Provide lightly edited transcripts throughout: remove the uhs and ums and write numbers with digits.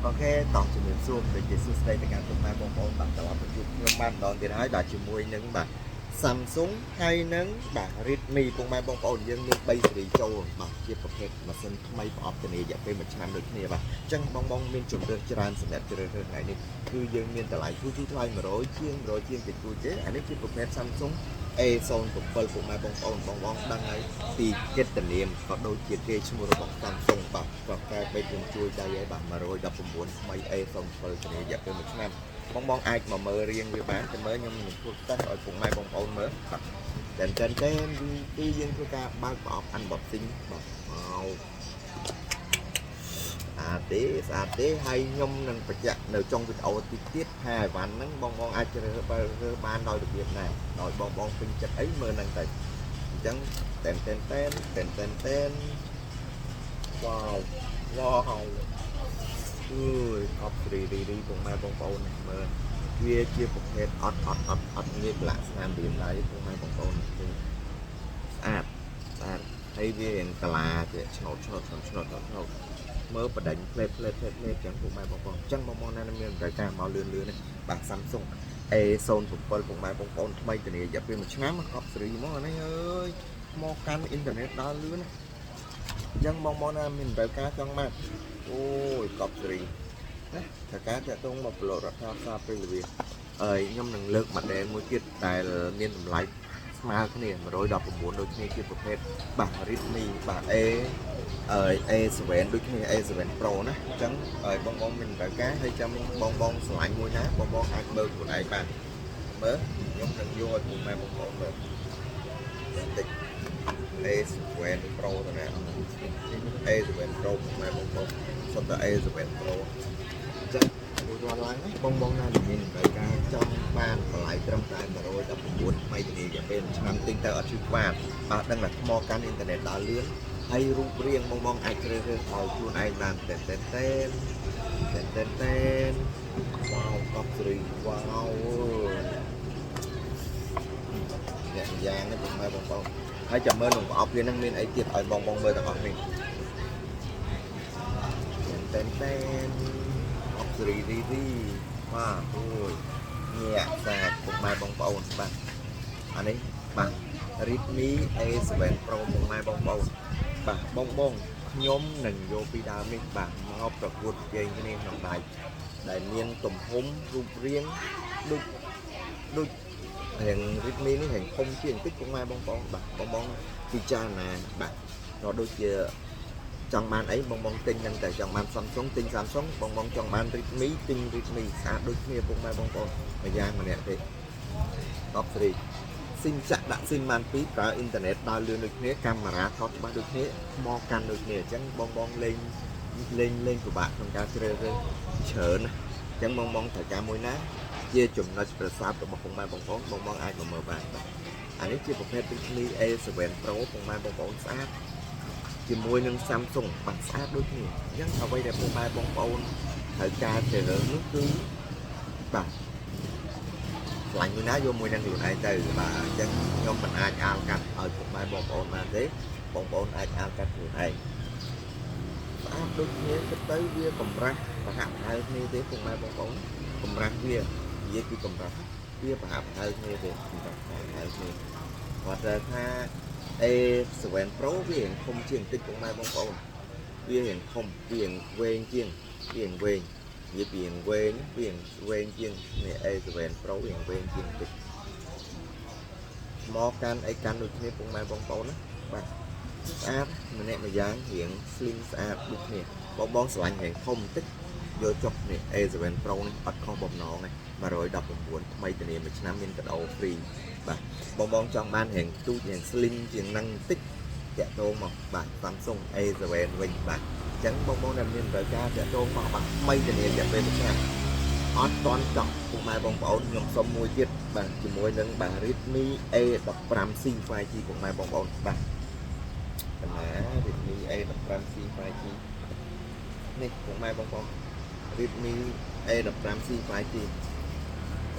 OK តោះជំរាបសួរដូចជាសួស្តីទៅកាន់ពុកម៉ែបងប្អូនបាទត្រឡប់មកជួបខ្ញុំបានម្ដងទៀតហើយបាទជាមួយនឹងបាទ Samsung ហើយនឹងបាទ Redmi ពុកម៉ែបងប្អូនយើងមាន3ស៊េរីចូលបាទជាប្រភេទម៉ាស៊ីនថ្មីប្រអប់ធានារយៈពេល1ឆ្នាំដូចគ្នាបាទអញ្ចឹងបងបងមានជម្រើសច្រើនសម្រាប់ជ្រើសរើសថ្ងៃនេះគឺយើងមានតម្លៃធូរធូរថ្លៃ100ជាង100ជាងតិចតួចទេអានេះជាប្រភេទ Samsung A07 ពុកម៉ែបងប្អូនបងបងដឹងហើយពីកិត្តិនាមក៏ដូចជាគេឈ្មោះរបស់ Samsung បាទក៏កែពេកនឹងជួយដៃឲ្យបាទ119ថ្មី A07 ធានារយៈពេល1ឆ្នាំបងបងអាចមកមើលរៀងវាបានតែមើលខ្ញុំនឹងធ្វើតេស្តឲ្យពុកម៉ែបងប្អូនមើលបាទតែតែតែគឺយើងធ្វើការបើកប្រអប់ unboxing បាទមកស្អាតទេស្អាតទេហើយខ្ញុំនឹងបញ្ជាក់នៅចុងវីដេអូទីទៀតថាអីវ៉ាន់ហ្នឹងបងបងអាចជ្រើសរើសបានដោយរបៀបណាដោយបងបងពេញចិត្តអីមើលហ្នឹងទៅអញ្ចឹងតែនតែនតែនតែនតែនតែនវ៉ាវវ៉ាវអើយកប់ស្រីរីរីពុកម៉ែបងប្អូនមើលវាជាប្រភេទអត់អត់អត់អត់ងាយប្រឡាក់ស្នាមរៀមឡើយពុកម៉ែបងប្អូនឃើញស្អាតស្អាតហើយវារៀងកាឡាជាឆ្នោតឆ្នោតឆ្នោតឆ្នោតឆ្នោតមើលបដិញផ្លេតផ្លេតផ្លេតផ្លេតចឹងពុកម៉ែបងប្អូនអញ្ចឹងបងប្អូនណាមានតម្រូវការមកលឿនលឿននេះបាទ Samsung A07 ពុកម៉ែបងប្អូនថ្មីធានារយៈពេល1ឆ្នាំកប់សេរីមកអានេះអើយមកកាន់អ៊ីនធឺណិតដល់លឿនណាអញ្ចឹងបងប្អូនណាមានតម្រូវការចង់មកអូយកប់សេរីណាត្រូវការតាក់ទងមកប្លុករដ្ឋាភិបាលពេលវេលាអើយខ្ញុំនឹងលើក model មួយទៀតដែលមានតម្លៃស្មើគ្នា119ដូចគ្នាជាប្រភេទបាទ Redmi បាទ A អើយ A7 ដូចគ្នា A7 Pro ណាអញ្ចឹងឲ្យបងបងមានតម្រូវការហើយចាំបងបងស្រឡាញ់មួយណាបងបងអាចមើលខ្លួនឯងបានមើលខ្ញុំនឹងយកឲ្យពុកម៉ែបងប្អូនមើលបន្តិច A7 Pro ទៅណា A7 Pro ពុកម៉ែបងប្អូនសុទ្ធតែ A7 Pro អញ្ចឹងមួយរាល់ឡើងនេះបងបងណាដែលមានតម្រូវការចង់បានតម្លៃត្រឹមតែ119ថ្មីធានារយៈពេល1ឆ្នាំទិញទៅអត់ឈឺក្បាលបាទដឹងថាថ្មកាន់អ៊ីនធឺណិតដើរលឿនហើយរូបរាងបងបងអាចជ្រើសរើសឲ្យខ្លួនឯងបានតែតែតែតែតែតែវ៉ាវកប់សេរីវ៉ាវអ្នកយ៉ាងនេះពុកម៉ែបងប្អូនហើយចាំមើលក្នុងប្រអប់វានឹងមានអីទៀតឲ្យបងបងមើលទាំងអស់នេះតែតែអប់សេរីរីរីបាទអូយញាក់សាច់ពុកម៉ែបងប្អូនបាទអានេះបាទ Redmi A7 Pro ពុកម៉ែបងប្អូនបាទបងបងខ្ញុំនឹងយកពីដើមនេះបាទមកប្រកួតប្រជែងគ្នាក្នុងដៃដែលមានទំហំរូបរាងដូចដូចរៀង Redmi នេះរៀងធំជាងបន្តិចពុកម៉ែបងប្អូនបាទបងបងពិចារណាបាទក៏ដូចជាចង់បានអីបងបងទិញហ្នឹងតែចង់បាន Samsung ទិញ Samsung បងបងចង់បាន Redmi ទិញ Redmi ស្អាតដូចគ្នាពុកម៉ែបងប្អូនមួយយ៉ាងម្នាក់ទេ10សេរីស៊ីមចាក់ដាក់ស៊ីមបានពីរប្រើអ៊ីនធឺណិតដើរលឿនដូចគ្នាកាមេរ៉ាថតច្បាស់ដូចគ្នាថ្មកាន់ដូចគ្នាអញ្ចឹងបងបងលេងលេងលេងពិបាកក្នុងការជ្រើសរើសច្រើនណាអញ្ចឹងបងបងត្រូវការមួយណាជាចំណុចប្រសើររបស់ពុកម៉ែបងប្អូនបងបងអាចមកមើលបានបាទអានេះជាប្រភេទ Redmi A7 Pro ពុកម៉ែបងប្អូនស្អាតជាមួយនឹង Samsung បាទស្អាតដូចគ្នាអញ្ចឹងអ្វីដែលពុកម៉ែបងប្អូនត្រូវការជ្រើសរើសនោះគឺបាទឆ្លាញ់មួយណាយកមួយនឹងខ្លួនឯងទៅបាទអញ្ចឹងខ្ញុំមិនអាចអាលកាត់ឲ្យពុកម៉ែបងប្អូនបានទេបងប្អូនអាចអាលកាត់ខ្លួនឯងស្អាតដូចគ្នាគិតទៅវាកម្រាស់ប្រហាក់ប្រហែលគ្នាទេពុកម៉ែបងប្អូនកម្រាស់វានិយាយពីកម្រាស់វាប្រហាក់ប្រហែលគ្នាទេកម្រាស់ប្រហាក់ប្រហែលគ្នាគាត់ថា A7 Pro វារៀងធំជាងបន្តិចពុកម៉ែបងប្អូនវារៀងធំវារៀងវែងជាងវារៀងវែងនិយាយពីរៀងវែងវារៀងវែងជាងនេះ A7 Pro វារៀងវែងជាងបន្តិចមកកាន់អីកាន់ដូចគ្នាពុកម៉ែបងប្អូនណាបាទស្អាតម្នាក់ម្យ៉ាងរៀង slim ស្អាតដូចគ្នាបងបងស្រឡាញ់រៀងធំបន្តិចយកចុះនេះ A7 Pro នេះអត់ខុសបំណងទេ119ថ្មីធានាមួយឆ្នាំមានកដោ free បាទបងបងចង់បានរៀងទូចរៀង slim ជាងនឹងបន្តិចតាក់ទងមកបាទ Samsung A7 វិញបាទអញ្ចឹងបងបងដែលមានត្រូវការតាក់ទងមកបាទថ្មីធានារយៈពេលមួយឆ្នាំអត់តន់ចង់ពុកម៉ែបងប្អូនខ្ញុំសុំមួយទៀតបាទជាមួយនឹងបាទ Redmi A15C 5G ពុកម៉ែបងប្អូនបាទកណា Redmi A15C 5G នេះពុកម៉ែបងប្អូន Redmi A15C 5G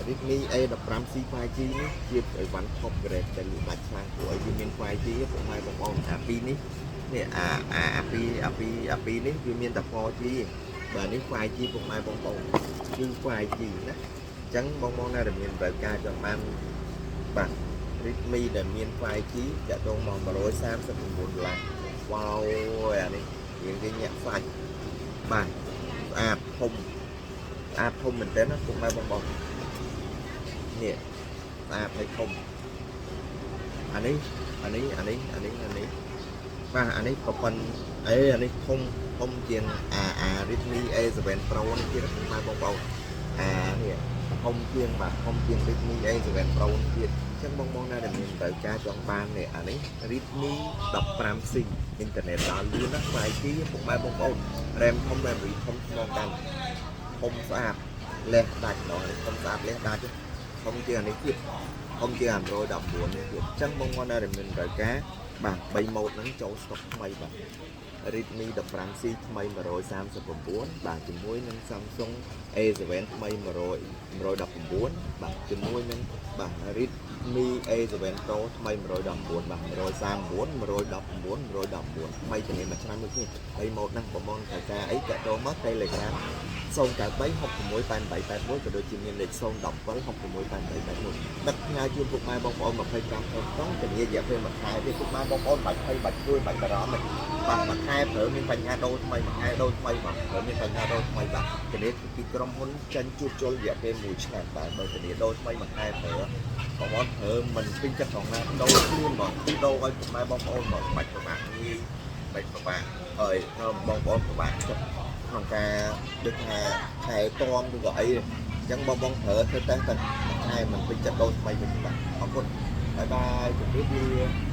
Redmi A15C 5G នេះជាអីវ៉ាន់ top grade ដែលលក់ដាច់ខ្លាំងព្រោះអីវាមាន 5G ពុកម៉ែបងប្អូនអាពីរនេះនេះអាអាអាពីរអាពីរអាពីរនេះវាមានតែ 4G បាទនេះ 5G ពុកម៉ែបងប្អូនគឺ 5G ណាអញ្ចឹងបងបងណាដែលមានតម្រូវការចង់បានបាទ Redmi ដែលមាន 5G តាក់ទងមក139ដុល្លារវ៉ាវអានេះរៀងគេញាក់សាច់បាទស្អាតធំស្អាតធំមែនទែនណាពុកម៉ែបងប្អូននេះស្អាតហើយធំអានេះអានេះអានេះអានេះអានេះបាទអានេះប្រព័ន្ធអេអានេះធំធំជាងអាអា Redmi A7 Pro នេះទៀតពុកម៉ែបងប្អូនអានេះធំជាងបាទធំជាង Redmi A7 Pro នេះទៀតអញ្ចឹងបងបងណាដែលមានតម្រូវការចង់បាននេះអានេះ Redmi 15C អ៊ីនធឺណិតដើរលឿនណាស់ 5G ពុកម៉ែបងប្អូន RAM ធំ memory ធំថ្មកាន់ធំស្អាតលះដាច់ម្ដងនេះធំស្អាតលះដាច់ធំជាងអានេះទៀតធំជាងអា119នេះទៀតអញ្ចឹងបងប្អូនណាដែលមានតម្រូវការបាទ3ម៉ូតហ្នឹងចូលស្តុកថ្មីបាទ Redmi 15C ថ្មី139បាទជាមួយនឹង Samsung A7 ថ្មី100 119បាទជាមួយនឹងបាទ Redmi A7 Pro ថ្មី119បាទ139 119 119ថ្មីជំនាញមួយឆ្នាំដូចនេះ3ម៉ូតហ្នឹងបងប្អូនត្រូវការអីតាក់ទងមក Telegram 093 66 88 81ក៏ដូចជាមានលេខ017 66 88 81ដឹកផ្ញើជូនពុកម៉ែបងប្អូន25ខែក្នុងធានារយៈពេល1ខែទេពុកម៉ែបងប្អូនបាច់ភ័យបាច់ព្រួយបាច់បារម្ភទេបាទមួយខែប្រើមានបញ្ហាដូរថ្មីមួយខែដូរថ្មីបាទប្រើមានបញ្ហាដូរថ្មីបាទធានាពីក្រុមហ៊ុនចេញជួសជុលរយៈពេល1ឆ្នាំបាទបើធានាដូរថ្មីមួយខែប្រើបងប្អូនប្រើមិនពេញចិត្តផងណាដូរភ្លាមហ្មងគឺដូរឲ្យពុកម៉ែបងប្អូនហ្មងបាច់ពិបាកងាយបាច់ពិបាកហើយបងប្អូនពិបាកចិត្តក្នុងការដូចថាថែទាំឬក៏អីអញ្ចឹងបងបងប្រើធ្វើតេស្តតែមួយខែមិនពេញចិត្តដូរថ្មីវិញបាទអរគុណ bye bye ជម្រាបលា។